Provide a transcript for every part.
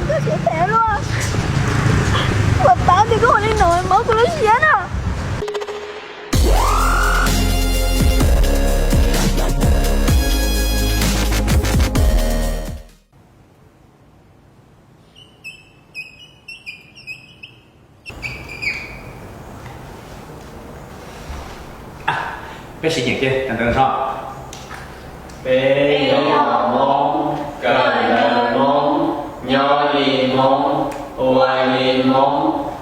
Koj siab phem luaj, kuv paub tias koj ua li no mob kuv lub siab na. Peb sim nyeem kiag ntawd no. Peb yog Hmoob, kawm ntawv Hmoob, nyob li Hmoob, ua li Hmoob,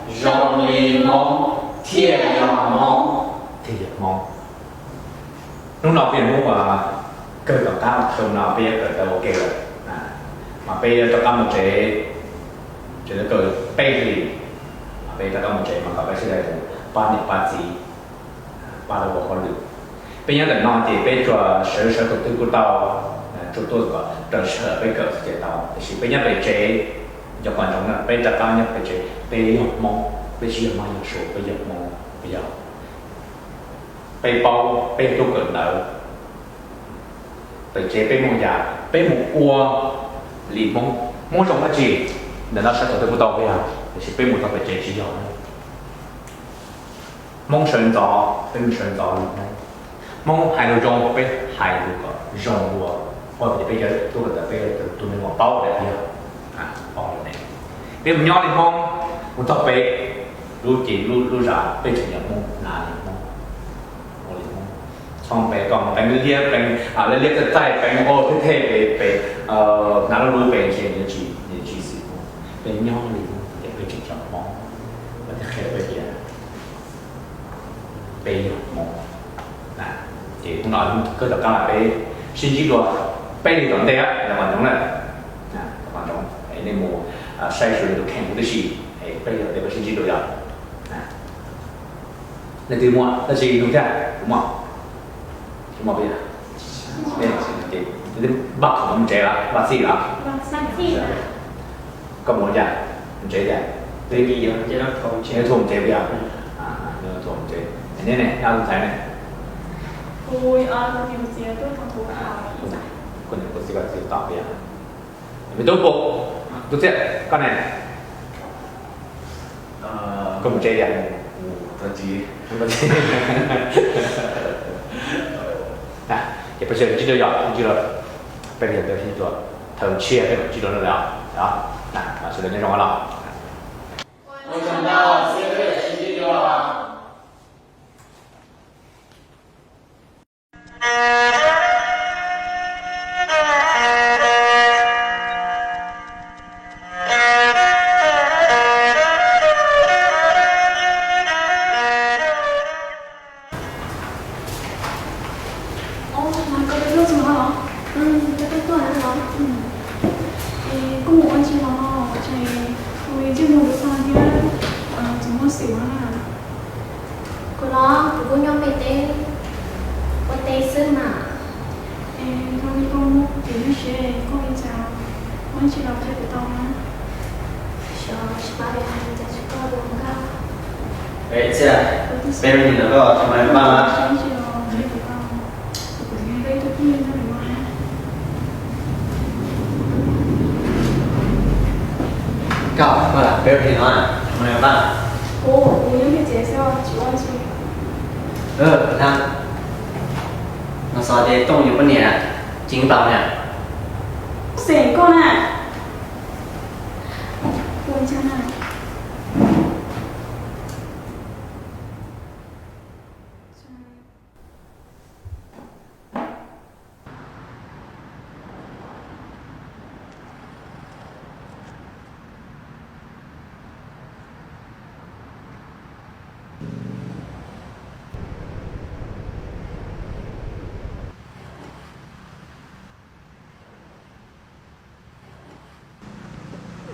zoo li Hmoob, thiaj yog Hmoob, thiaj yog Hmoob. Hnub no peb yog Hmoob uas kawg tom qab, xyoo no peb yuav kawm tau ua ke lawm, mas peb yuav rov qab mus tsev, tsev kawm peb hlis, mas peb rov qab mus tsev mas kom peb sawv daws pab niam pab txiv, pab lawv ua hauj lwm. Peb nyob ntawm no ces peb tsuas sawv sawv thaum twg kuj tau, tsuas tuaj kom raws sij hawm peb kawm xwb ces tau, tiam sis peb nyob pem tsev, cov poj ntxoog na, peb rov qab nyob pem tsev, peb yog Hmoob, peb tsis yog Mab yog Suav, peb yog Hmoob, peb yog, peb paub, peb yog tub kawm ntawv, pem tsev peb muaj yam peb mus ua li Hmoob, Hmoob zoo dab tsi, ntawm no sawv thaum twg kuj tau peb yog, tiam sis peb mus tau pem tsev tsis yog. Hmoob sawv ntxov, peb mus sawv ntxov li Hmoob. Hmoob hais lus zoo, peb hais lus kom zoo dua, ua tias peb cov tub kawm ntawv peb tus neeg uas paub lawm yog, paub lawm ne. Peb mus nyob li Hmoob, mus txog pem lub ces lub zos peb tseem yog Hmoob, hnav li Hmoob, ua li Hmoob. Txhob pem kom peev liab peev, liab liab txaij txaij peev ua thiab thiaj pem, pem hnav lub lub pem ntshe nws tsis, nws tsis xwm Hmoob. Peb nyob li Hmoob ces peb tseem yog Hmoob, ua thiaj qhia peb tias peb yog Hmoob. Ces hnub no kawg tom qab peb sib ntsib dua peb hlis tom ntej, cov poj ntxoog na, cov poj ntxoog, nej mus saib xyuas nej tus kheej huv tib si, peb hlis tom ntej peb sib ntsib dua yog. Nej twb muaj dab tsi nug thiab? Kuv muaj, kuv muaj peb yog, npaj khoom mus tsev los npaj txhij los? Koj mus ua cas? Mus tsev cas? Nyob txhua mus tsev peb yog, nyob txhua mus tsev. Neb ne, nyob tus ntxhais ne? Kuv niam kuv txiv, kuv txiv tom peb yog. Me tub, tub txiaj, koj ne? Koj mus tsev tiag? Ces peb sawv daws ntsib dua yog, ntsib dua, peb yog peb sib ntsib dua, thaum tshiab peb mam ntsib dua no lawm os. Sawv daws nyob zoo los. Os, mas koj peb tuaj txog no los? Peb tuaj txog no los? Es koj mus ua dab tsi los no? Ces kuv ntsej muag kuv tag thiab, tsis muaj xim ua na. Kuv los kuv kuj nyob pem teb ua teb xwb mas. Es yog li koj muaj kuv nyob siab, koj ua cas muaj dab tsi los qhia kuv tau na? Xyov tsis paub tias hais li cas tsis koj dua nkauj. Txiaj, peb hnub no koj tsis muaj dab tsi los qhia kuv tau. Kuv tus me peb tus phooj ywg nyob ntawm no na. Koj, koj lam peb hnub no tsis muaj dab tsi. Kuv, kuv nyob pem tsev xwb tsis ua dab tsi. Hnab, no xav tias Tooj yus poj niam ceev npaum na. Xeem koj na. Ua cas na?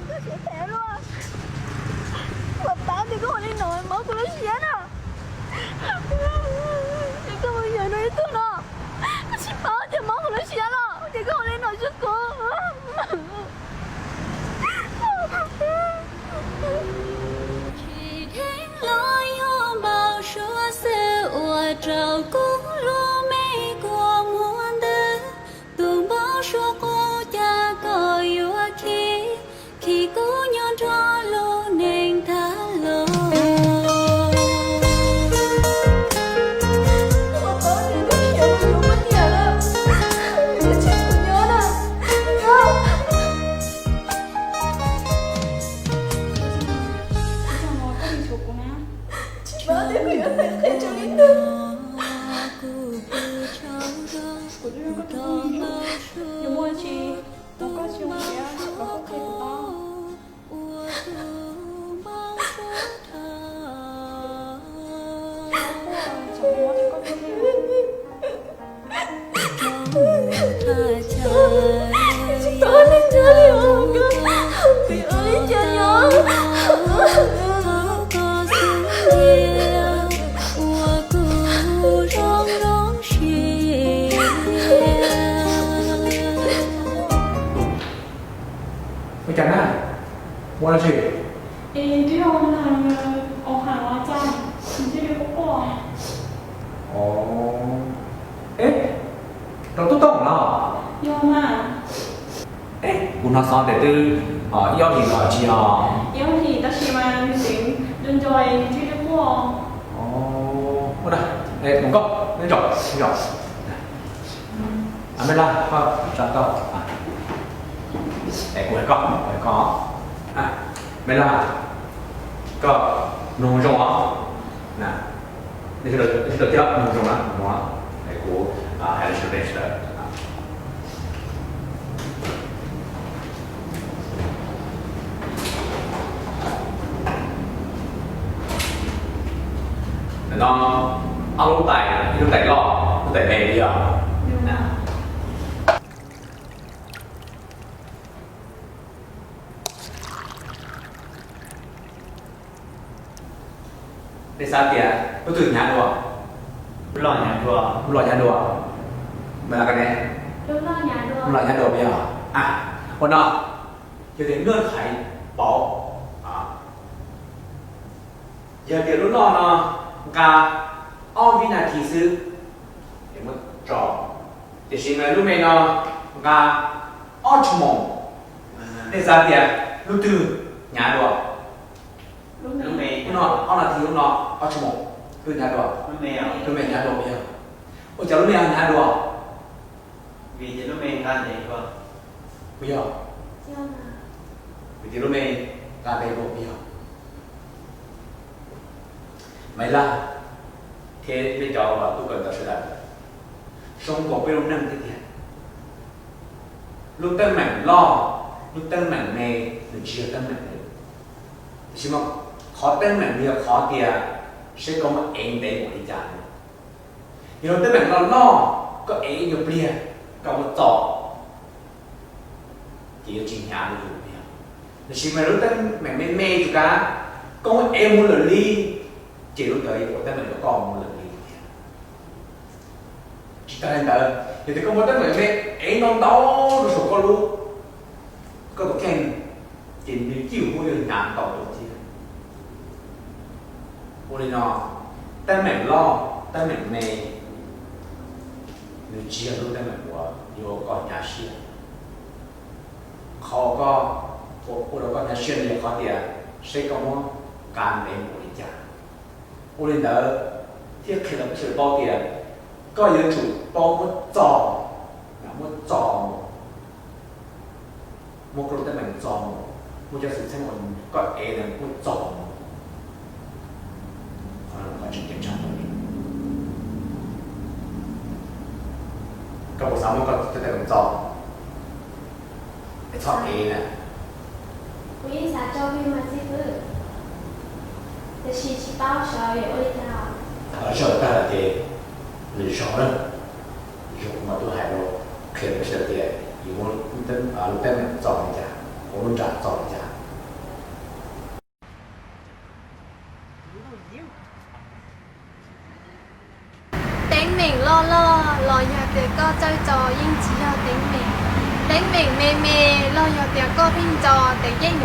Koj siab phem luaj, kuv paub tias koj ua li no mob kuv lub siab na. Ces koj mus yuav nws ib tug no, koj tsis paub tias mob kuv lub siab los ces koj ua li no rau kuv. Tsis dheev los yog npau suav xwb ua rau kuv lub me kua muag ntws. Tus npau suav qub cas koj yuav khi, khi koj Muaj dab tsi? Es twb yog ua nag ua hav los cas nws thiaj li quaj quaj? Ov, eb, rau tub tooj los? Yog mas. Eb, kuv hnov xov tias twb ib ob hlis los tsis yog? Ib ob hlis tab sis mas nws tseem nco nco nws thiaj li quaj. Ov, ua da, es mus koj neb tso, neb tso. A, Mej Laj, koj tsa tau. Es kuv hais koj, kuv hais koj. Mej Laj, koj mloog zoo os. Nej sawv daws thiab mloog zoo na, mloog na. Es kuv hais los sawv daws sawv daws. Ntawm no ob lub tais, ib lub tais loj, lub tais me li os. Nej xav tias lub twg hnyav dua? Lub loj hnyav dua. Lub loj hnyav dua. Mej Laj, koj ne? Lub loj hnyav dua, puas yog? A, ua no, yog tias nws hais pauv, yog tias lub loj no nqa ob vib nas this xwb, es muab tso, tiam sis mas lub me no nqa ob tshuaj moos. Nej xav tias lub twg hnyav dua? Lub me. Lub no ob nas this, lub no ob tshuaj moos, twg hnyav dua? Lub me hnyav dua, puas yog? Ua cas lub me hnyav dua? Vim tias lub me nqa ntev dua, puas yog? Vim tias lub me nqa ntev dua, puas yog? Mej Laj thiab nej cov uas tub kawm ntawv sawv daws, zoo nkaus peb lub neej thiab tiag. Lub teeb meem loj, lub teeb meem me, nws tsis yog teeb meem me. Tiam sis mas qhov teeb meem yog qhov tias seb koj muab ev ntev npaum li cas. Yog lub teeb meem loj loj, koj ev ib nyuag pliag koj muab txo, ces yuav tsis hnyav li yus pliag. Tiam sis mas lub teeb meem me me tsis kav, koj muab ev mus lawm li, ces lub ntawd yuav ua teeb meem rau koj mus lawm li thiab. Tsis tas li ntawd, yog tias koj muab teeb meem me ev ntau ntau rau saum koj lub, koj tus kheej, ces nws cim huab yuav hnyav ntau dua thiab. Ua li no, teeb meem loj teeb meem me, nws tsis yog lub teeb meem uas yuav ua koj hnyav siab. Qhov uas ua rau koj hnyav siab no yog qhov tias seb koj muab nqa ntev npaum li cas. Ua li ntawd thiaj qhia rau peb sawv daws paub tias koj yuav tsum paub muab txo, muab txo mus, muab koj lub teeb meem txo mus, muab cov xwm txheej uas koj ev ntawd muab txo mus. Qhov no qhov tseem ceeb tshaj plaws li. Koj puas xav muab koj lub teeb meem txo? Es txhob ev na. Kuv yeej xav tso vij mas xib fwb, tiam sis tsis paub sawv daws ua li cas. Sawv daws tag lawm ces nws zoo na, zoo mas twb hais rau, qhia rau sawv daws tias yus muab lub teeb meem txo li cas, muab lub nra txo li cas. Teeb meem loj loj los yog tias koj txawj txo yeej tsis yog teeb meem. Teeb meem me me los yog tias koj pheej txo ces yeej